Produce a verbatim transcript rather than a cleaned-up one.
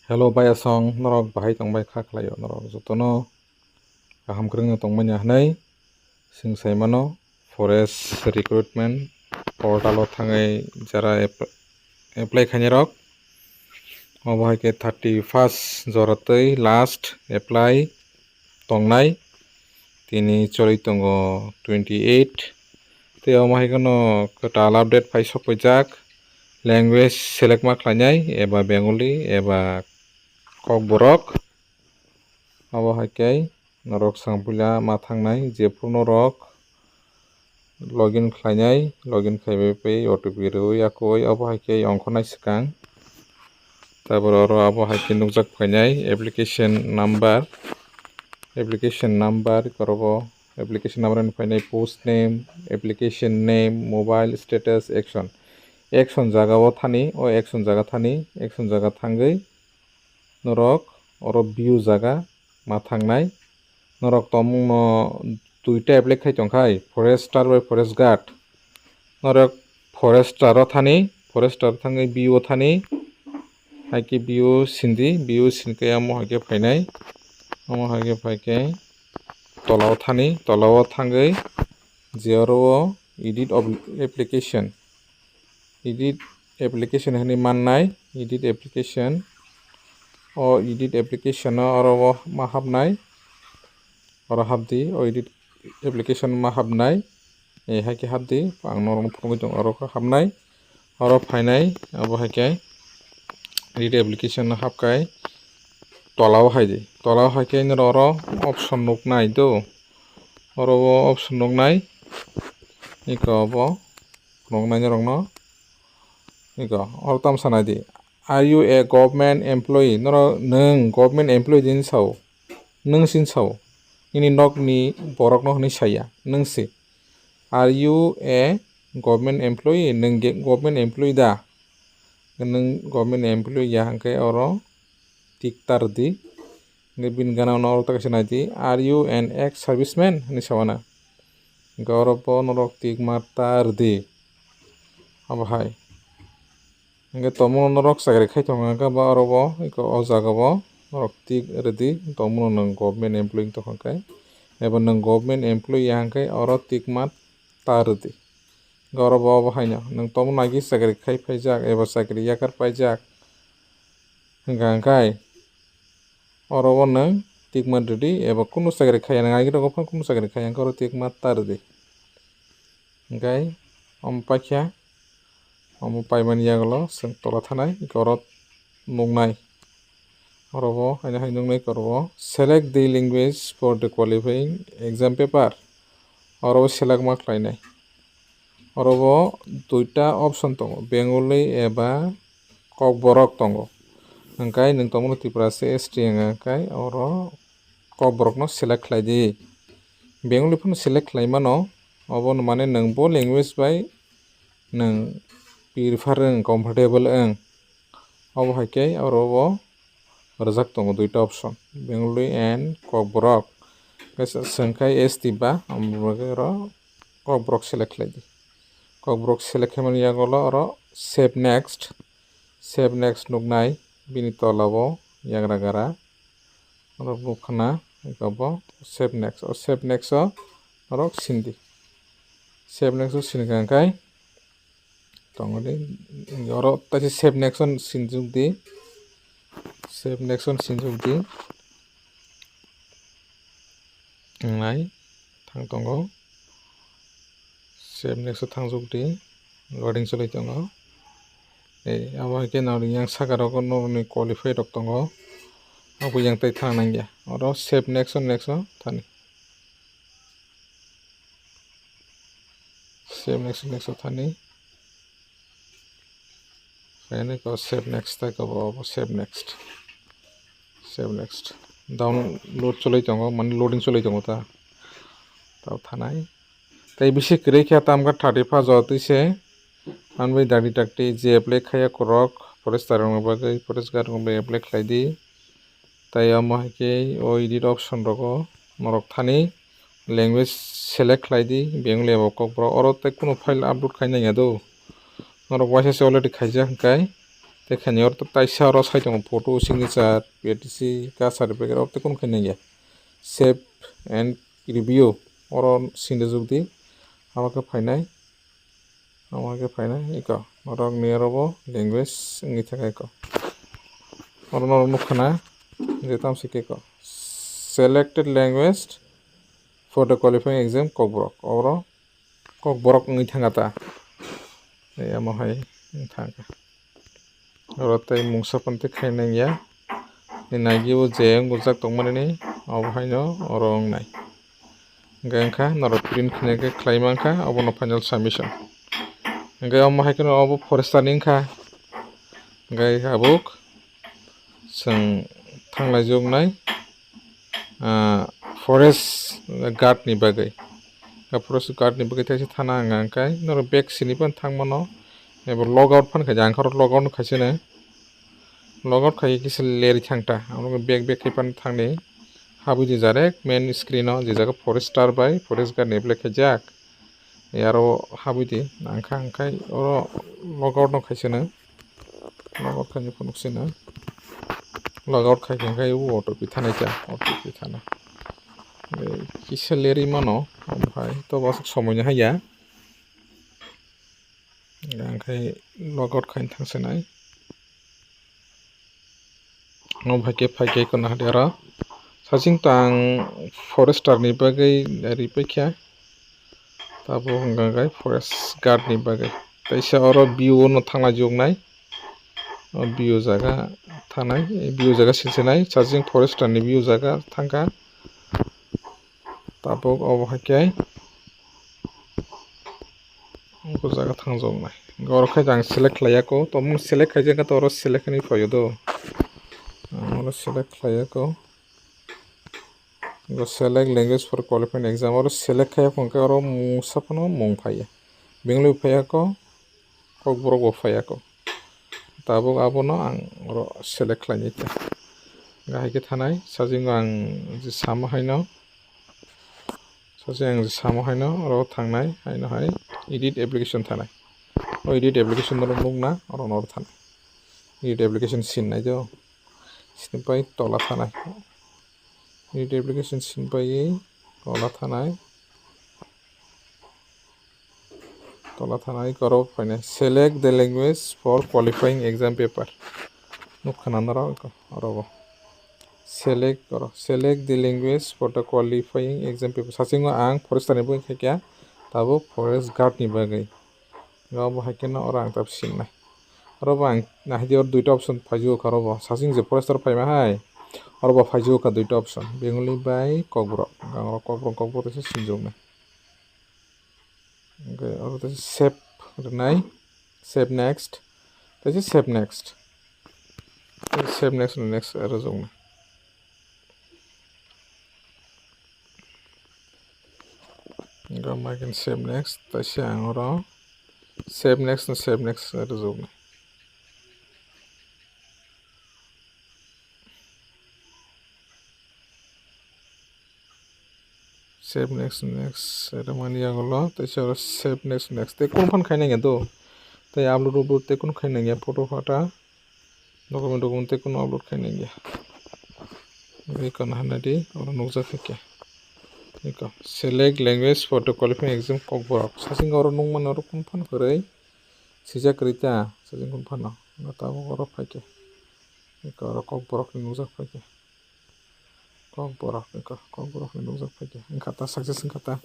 Hello bai asong, norok bahai tongbai kha khlaio, norok jotono kaham kwrwngno tongmani hwnwi swng sai mano. Forest recruitment portal o thangwi jara ap-, apply khainai rok, obo hai khe thirty first jora twi last apply tongnai. Tini choli tongo twenty eight. Tei omo hai kheno kwtal update phai sokphaijak, language select ma khlainai, eba Bengali eba Kokborok. Obo hai khe norok swngpila ma thangnai, jephru norok login khlainai, login khaibai pai O T P rwui yakui obo hai khe ongkhornai swkang. Tabor oro abo hai khe nukjak phainai application number, application number korobo application number ni phainai post name, application name, mobile status, action. Action jaga o thani, o action jaga thani, action jaga thangwi norok oro view jaga ma thangnai. Norok tongmungno duita apply khai tongkhai, forester bai forest guard. Norok forester o thani, forester thangwi B O thani, hai khe B O sindi, B O sinkhe omo hai khe phainai, omo hai khe phai khe tola o thani, tola o thangwi je oro o edit of application, edit application hinwi mannai, edit application. O edit application o oro o ma hapnai, oro hapdi, o edit application ma hapnai. E hai khe hapdi, ang norokno phunugwi tongo, oro khe hapnai, oro phainai, abo hai khe edit application no hapkai, tola o hai di, tola o hai khe norok oro option nuknai do, oro o option nuknai, iko obo phunuknai norokno, iko oro tamo sanai di, "Are you a government employee?" Norok nwng government employee din sao, nwng sin sao, nini nokni borokno hwnwi saya, nwng se. "Are you a government employee?" Nwng ge-, government employee da? Nwng government employee ya hwnkhe oro tik ta rwdi. Hwnkhe bini gana uno oro ta kaisa naidi, "Are you an ex-serviceman?" hinwi sawana. Hwnkhe oro bo norok tik ma ta rwdi. Abo hai. Hwnkhe tongmano norok chakri khai tongo hwnkhe ba oro bo eko o jaga bo norok tik rwdi, tongmano nwng government employee wng tongkha hwnkhe, eba nwng government employee ya hwnkhe oro tik ma ta rwdi. Hwnkhe oro bo obo haino nwng tongmano agi chakri khai phaijak eba chakri yakar paijak hwnkha hwnkhe oro o nwng tik ma rwdi, eba kunu chakri khaiya nwng agi rogo phano kunu chakri khaiya hwnkhe oro tik ma ta rwdi. Hwnkhe omo paikha, omo paimani yagulo chwng tola thanai, hwnkhe oro nuknai. Oro bo haino hai nuknai, oro bo select the language for the qualifying exam paper. Oro bo select ma khlainai. Oro bo duita option tongo, Bengali eba Kokborok tongo. Hwnkhe nwng tongmani Tripura se S T hwnkhe oro Kokborokno select khlai di. Bengali phano select khlai mano, obo no mane nwng bo language bai nwng prefer wng, comfortable wng. Obo hai khe oro bo rwjak tongo duita option, Bengali and Kokborok. Kaisa swng khai S T ba, omo bagwi oro Kokborok select khlai di. Kokborok select khaimani yagulo oro save next, save next nuknai, bini tola o yagra gara. Oro bo khna, eko bo save next. O save next o norok sindi. Save next o sini kha hwnkhe tongo di. Oro taisa save next o sinjwk di. Save next o sinjwk di. Wngnai thang tongo. Save next o thangjwk di, loading choli tongo. Ei, abo hai khe norok yang saka rogo norokni qualify rok tongo. Abo yang tai thang nangya. Oro save next o, next o thani. Save next o, next o thani. Khainai ko save next tai ko bo, bo save next. Save next. Download choli tongo, mane loading choli tongo ta. Tao thanai. Tei bisi kwrwi khe tam khe thirty first jotwi se. Manwi dakti dakti je apply khaiya kwrwk, forester rokni bagwi, forest guard rokni bagwi apply khlai di. Tei omo hai khe o edit option rogo norok thani language select khlai di, Bengali abo Kokborok. Oro tei kunu file upload khai nangya do. Norok waisa se already khaijak hwnkhe Tei khaini oro taisa oro sai tongo photo, signature, P R T C, caste certificate, oro tei kunu khaina ya. Save and review, oro sinde jukdi. Amo khe phainai, amo khe phainai eko. Norok ni oro bo language wngwi thangkha eko. Oro norok nukha na je tamo se khe eko. Selected language for the qualifying exam Kokborok. Oro Kokborok wngwi thangkha ta. Tei amo hai wng thangkha. Oro tei mungsa phano tei khaina ya. Ni nagi o je wng gujak tongmani ni, obo haino oro wngnai. Hingke wngkha norok print khaina khe khlai mankha, obono final submission. Hingke omo hai kheno obo forester ni wngkha. Hingke tabuk chwng thanglai joknai, ah, forest guard ni bagwi. Ah, forest guard ni bagwi teisa thana ang, ang khe norok bag sini phano thang mano. Ebo log out phano khaidi, ang khe oro log out no khaisano. Log out khai kisa leri thang ta. Amo bag bag khai phano thangni. Habwi di direct main screen o, je jaga forester bai forest guard ni apply khaijak. Aro habwi di, nang kha, ang khai oro log out no khaisano. Log out khaini phunuk sino. Log out khai khe khai o O T P thanai cha, O T P thana. Kisa leri mano, omo hai to bwswk somoi no haiya. Ang khai log out khaini thang sinai. Omo hai khe phai khe kono hadi aro. Saching to ang forester ni bagwi ri paikha. Tabuk hwnka khe forest guard ni bagwi. Teisa oro B O no thangna joknai. O B O jaga thanai, B O jaga silsinai, charging forester ni B O jaga thangkha. Tabuk obo hai khe, o jaga thangjoknai. Oro khe ang select khlaiya kho, tamo select khaijak khe, oro select hinwi phaio do. Ang oro select khlaiya kho. Go select language for qualifying exam. Oro select khai phone khe oro mungsa phano mung phaiya. Bengali phaiya kho, Kokborok bo phaiya kho. Tabuk abono ang oro select khlainai ta. Gahai khe thanai, sajingo ang je samo haino, sajing ang je samo haino, oro thangnai, haino hai edit application thanai. O edit application oro nukna, oro oro thanai. Edit application sin nai do. Sini pai tola thanai. Edit application sin pai tola thanai. Tola thanai korok phainai. Select the language for qualifying exam paper. Nukha na norok oro bo. Select koro. Select the language for the qualifying exam paper. Sachingo ang forester ni bagwi khaikha, tabuk forest guard ni bagwi. Ga bo hai kheno oro ang tab sinna. Oro bo ang nahidi oro duita option phaijugo kha oro bo. Saching je forester phaima hai. Oro bo phaijugo kha duita option. Bengali bai Kokborok. Ang oro Kokborok, Kokborok teisa sinjoknai. Hingke oro teisa save rwnai. Save next. Teisa save next. Save next, next rwjoknai. Gama khe save next, taisa ang oro save next no save next rwjak nai. Save next, next rwmani yagulo taisa oro save next, next tei kunu phano khaina ya do. Tei upload, upload tei kunu khaina ya photo photo. Document, document tei kunu upload khaina ya. Eko nahana di, oro nukjak kha khe. Eko select language for the qualifying exam Kokborok. Sasing oro nukmano oro kunu phano kwrwi sijak kwrwi ta, sasing kunu phano. Tabuk oro phai khe. Eko oro Kokborok ni nukjak phai khe. Kokborok, eko Kokborok ni nukjak phai khe. Wngkha ta success wngkha ta.